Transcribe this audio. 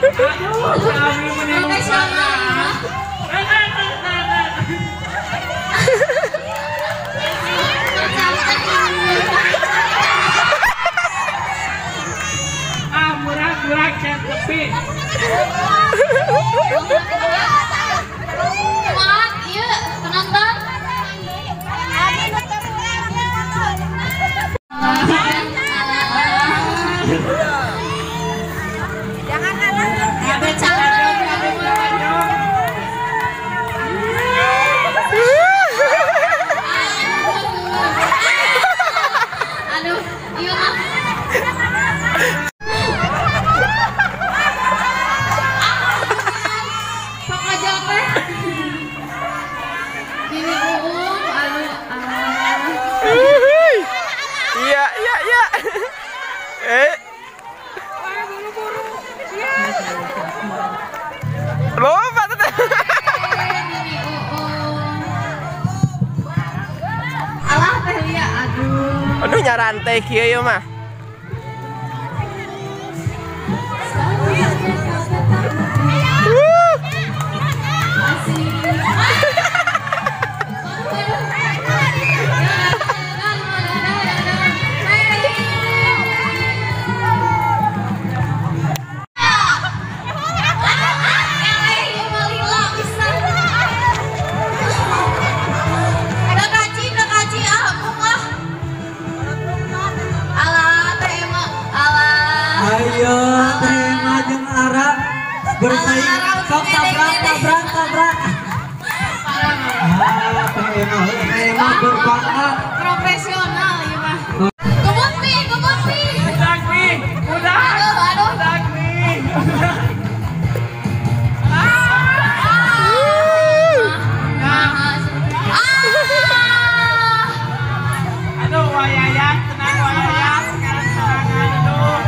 Aduh, kami Profesional. Ah, murah-murah can tepi. Maaf, iya penonton. Jangan kalah. Aduh, iya. Iya, iya, iya. Lupa tuh. Alah teh Lia, aduh. Aduh nyarantai kieu ieu mah. Ayo terima jeung Ara bersaing sok tabrak tabrak tabrak. Ah, terima berbakat profesional ieu mah. Kebut pi, kebut pi. Udah pi, udah. Aduh, aduh. Udah pi. Aduh, wayayang, tenang wayayang, sekarang serangan aduh.